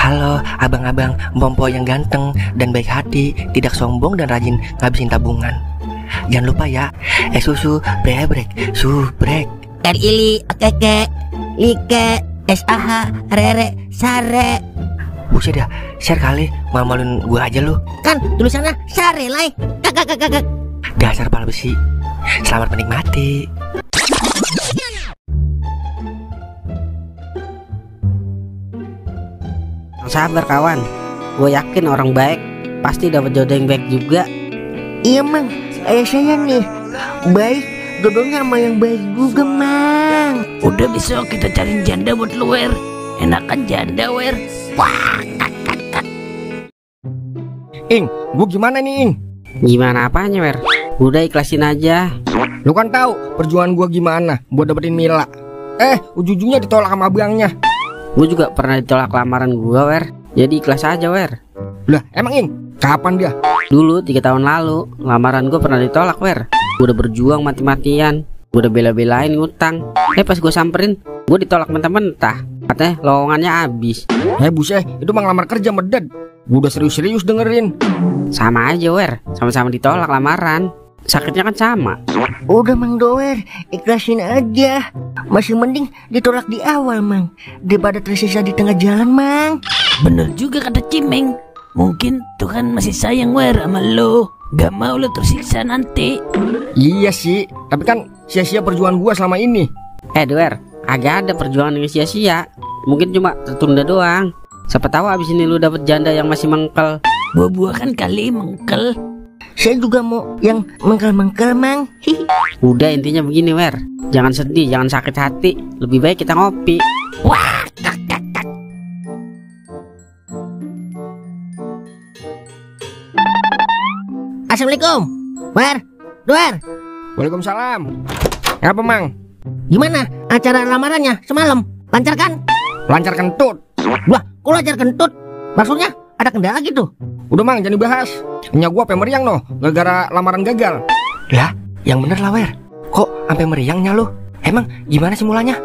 Halo abang-abang Bompo yang ganteng dan baik hati, tidak sombong dan rajin ngabisin tabungan. Jangan lupa ya, susu brebrek, subrek. Ili, okeke, like, SAH, rere, sare. Buset dah, share kali, malu-maluin gua aja lu. Kan tulisannya sare lai. Kakak. Dasar pala besi. Selamat menikmati. Sabar kawan, gue yakin orang baik pasti dapat jodoh yang baik juga. Iya mang, saya nih baik, jodohnya sama yang baik juga mang. Udah besok kita cariin janda buat lu Wer. Enakan janda Wer. Wah, Ing, gua gimana nih Ing? Gimana apanya Wer? Udah ikhlasin aja. Lu kan tahu perjuangan gua gimana buat dapetin Mila. Ujung-ujungnya ditolak sama abangnya. Gue juga pernah ditolak lamaran gue Wer. Jadi ikhlas aja Wer. Lah emang Ing, kapan dia? Dulu 3 tahun lalu lamaran gue pernah ditolak Wer. Gue udah berjuang mati-matian, gue udah bela-belain ngutang. Pas gue samperin, gue ditolak mentah-mentah. Katanya lowongannya habis. Buset, itu mah ngelamar kerja meded. Gue udah serius-serius dengerin. Sama aja Wer, sama-sama ditolak lamaran. Sakitnya kan sama. Udah mang Doer, ikhlasin aja. Masih mending ditolak di awal mang, daripada tersisa di tengah jalan mang. bener juga kata Cimeng. Mungkin Tuhan masih sayang Wer sama lo. Gak mau lo tersiksa nanti. Iya sih, tapi kan sia-sia perjuangan gua selama ini. Wer, agak ada perjuangan yang sia-sia. Mungkin cuma tertunda doang. Siapa tahu abis ini lu dapet janda yang masih mengkel. Buah-buahan kali mengkel. Saya juga mau yang mengkel-mengkel mang. Udah intinya begini Wer, jangan sedih, jangan sakit hati. Lebih baik kita ngopi. Wah, Assalamualaikum Wer, Doer. Waalaikumsalam. Apa Mang? Gimana acara lamarannya semalam? Lancar kan? Lancar kentut. Wah, kok lancar kentut? Maksudnya ada kendala gitu? Udah Mang, jangan dibahas. Punya gua sampai meriang noh, gara-gara lamaran gagal. Lah, yang bener lah Wer. Kok sampai meriangnya lu? Emang gimana sih mulanya?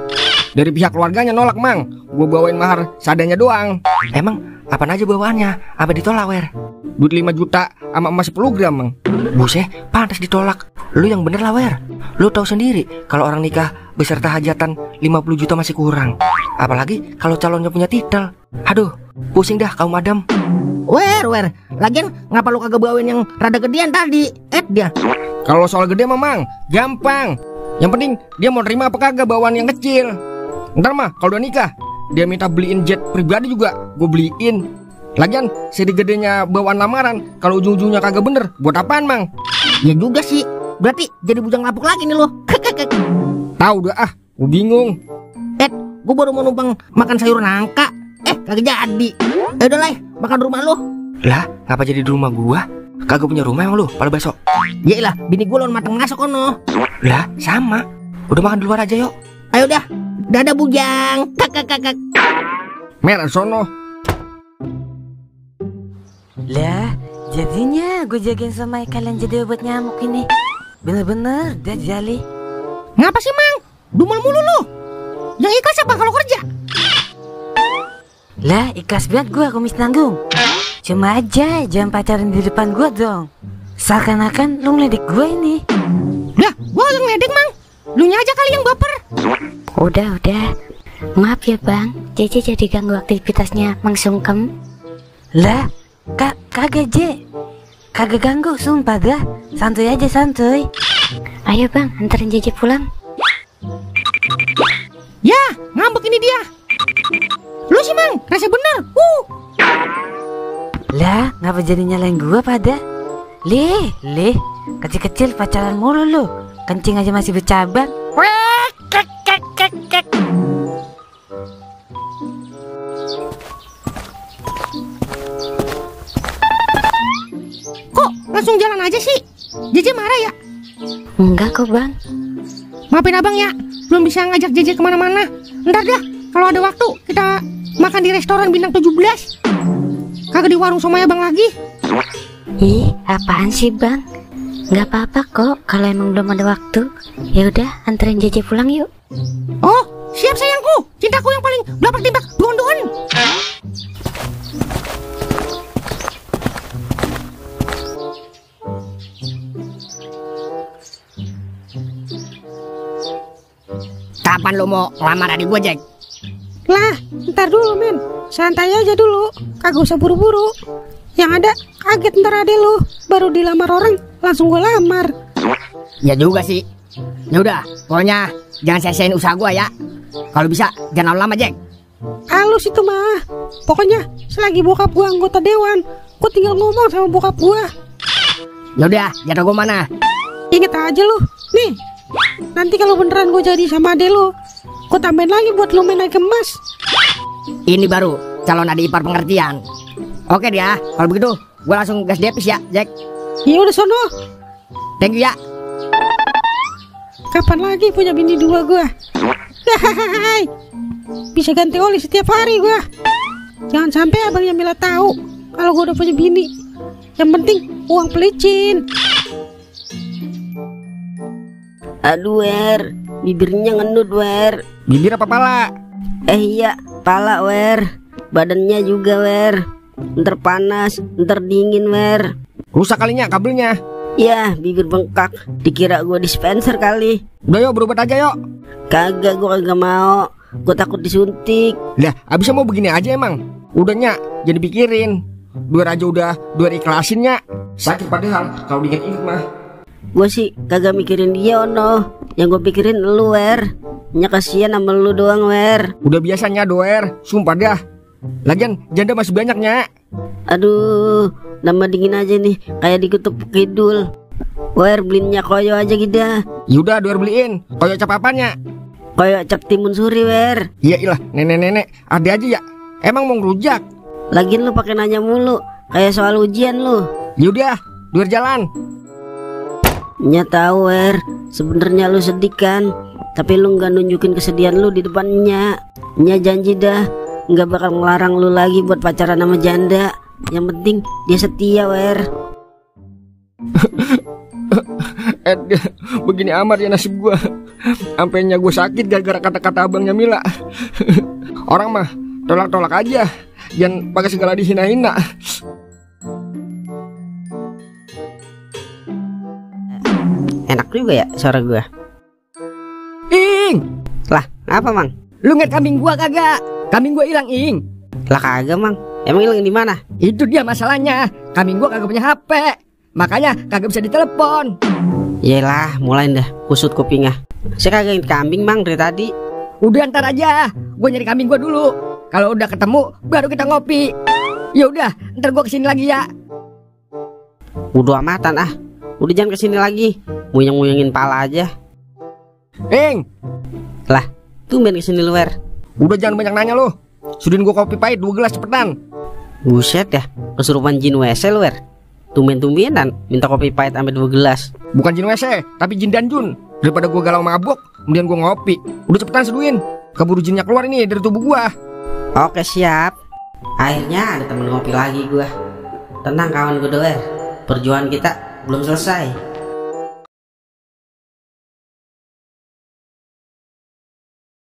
Dari pihak keluarganya nolak Mang. Gua bawain mahar seadanya doang. Emang apaan aja bawaannya? Apa ditolak Wer? Duit 5 juta sama emas 10 gram Mang. Buset, pantas ditolak. Lu yang bener lah Wer. Lu tahu sendiri kalau orang nikah beserta hajatan 50 juta masih kurang. Apalagi kalau calonnya punya titel. Aduh, pusing dah kaum Adam. Wer, lagian ngapa lu kagak bawain yang rada gedean tadi? Dia. Kalau soal gede mah Mang, gampang. Yang penting dia mau terima apa kagak bawaan yang kecil. Ntar mah kalau udah nikah, dia minta beliin jet pribadi juga, gue beliin. Lagian sedih gedenya bawaan lamaran, kalau ujung-ujungnya kagak bener, buat apaan Mang? Ya juga sih, berarti jadi bujang lapuk lagi nih lo. Tahu dah gue bingung. Gue baru mau numpang makan sayur nangka, kagak jadi. Udah lah, makan rumah lo. Lah, ngapa jadi di rumah gua? Kagak punya rumah emang lu, pada besok. Yaelah, bini gue lon mateng ngasok kono. Lah, sama. Udah makan di luar aja yuk. Ayo dah, dadah bujang. Kakak. Merah sono. Lah, jadinya gue jagain sama kalian jadi obat nyamuk ini. Bener-bener dia jali. Ngapa sih Mang? Dumel mulu lu. Yang ikhlas apa kalau kerja? Lah, ikhlas banget gue kumis nanggung. Cuma aja jangan pacaran di depan gue dong. Seakan-akan lu ngeledek gue ini. Lah, gue yang ngeledek Mang. Lu nya aja kali yang baper. Udah. Maaf ya Bang, Cece jadi ganggu aktivitasnya Mang Sungkem. Lah, kagak Je. Kagak ganggu, sumpah dah. Santuy aja, santuy. Ayo Bang, anterin Cece pulang. Ya, ngambek ini dia. Lu sih Mang, rasa bener. Lah, ngapa jadi nyalain gue pada? Lih, kecil-kecil pacaran mulu lu. Kencing aja masih bercabang. Kok langsung jalan aja sih? Jeje marah ya? Enggak kok Bang. Maafin abang ya, belum bisa ngajak Jeje kemana-mana. Ntar dah, kalau ada waktu kita makan di restoran bintang 17. Kagak di warung sama abang lagi. Ih, apaan sih Bang? Nggak apa-apa kok kalau emang belum ada waktu. Ya udah, anterin Jeje pulang yuk. Oh, siap sayangku, cintaku yang paling belak timbak duon-duon. Kapan lo mau ngelamar adik gue, Jack? Lah, ntar dulu men, santai aja dulu, kagak usah buru-buru. Yang ada kaget ntar ade lu, baru dilamar orang langsung gue lamar. Ya juga sih. Ya udah, pokoknya jangan sia-siain usaha gue ya. Kalau bisa jangan lama-lama, Jack. Halus itu mah. Pokoknya selagi bokap gue anggota dewan, gue tinggal ngomong sama bokap gue. Ya udah, jatah gue mana? Ingat aja lu, nih. Nanti kalau beneran gue jadi sama ade lu, gue tambahin lagi buat lu main naik emas. Ini baru calon adik ipar pengertian. Oke dia, kalau begitu gue langsung gas depis ya, Jack. Ya udah sono. Thank you ya. Kapan lagi punya bini dua gue? Bisa ganti oli setiap hari gue. Jangan sampai abangnya Mila tahu kalau gue udah punya bini. Yang penting uang pelicin. Aduh Wer, bibirnya ngendut Wer. Bibir apa pala? Iya, pala Wer. Badannya juga Wer. Ntar panas, ntar dingin Wer. Rusak kalinya kabelnya. Ya, bibir bengkak. Dikira gue dispenser kali. Udah yuk berobat aja yuk. Kagak, gue kagak mau. Gue takut disuntik. Lah, abisnya mau begini aja emang. Udah nyak, jadi pikirin. Dua aja udah, dua ikhlasin nyak. Sakit padahal kalau diinget-inget mah. Gue sih kagak mikirin dia Ono. Yang gue pikirin lu Wer. Nya kasihan sama lu doang Wer. Udah biasanya doer, sumpah dah. Lagian janda masih banyak nyak. Aduh, nama dingin aja nih, kayak di Kutub Kidul. Wer, beliin Nya koyo aja gitu. Yaudah doer beliin. Koyo cap apanya? Koyo cap timun suri Wer. Iya ilah, nenek-nenek ada aja ya. Emang mau ngerujak? Lagian lu pakai nanya mulu, kayak soal ujian lu. Yaudah, doer jalan. Nya tahu Wer, sebenarnya lu sedih kan, tapi lu nggak nunjukin kesedihan lu di depannya. Nya janji dah nggak bakal ngelarang lu lagi buat pacaran sama janda. Yang penting dia setia Wer. Begini amat ya nasib gua. Sampainya gue sakit gara-gara kata-kata abangnya Mila. Orang mah tolak-tolak aja, jangan pakai segala dihina-hina. Enak juga ya suara gua. Ing, Lah, apa Mang? lu ngeliat kambing gua kagak? Kambing gua hilang, Ing. Lah kagak Mang. Emang hilang di mana? Itu dia masalahnya. Kambing gua kagak punya HP. Makanya kagak bisa ditelepon. Yalah, mulai dah kusut kupingnya. Saya kagak ingin kambing Mang dari tadi. Udah ntar aja, gua nyari kambing gua dulu. Kalau udah ketemu, baru kita ngopi. Ya udah, ntar gua kesini lagi ya. Udah amatan ah. Udah jangan kesini lagi. Muyang-muyangin pala aja. Ing, Lah, tumben kesini lu Wer. udah jangan banyak nanya lu. Sudiin gua kopi pahit 2 gelas cepetan. Buset ya, kesurupan jin WC lu Wer. Tumben-tumbenan minta kopi pahit sampai 2 gelas. Bukan jin WC, tapi jin dan jun. Daripada gua galau mabuk, kemudian gua ngopi. Udah cepetan seduin. Keburu jinnya keluar ini dari tubuh gua. Oke siap. Akhirnya ada temen ngopi lagi gua. Tenang kawan gue Wer. Perjuangan kita belum selesai.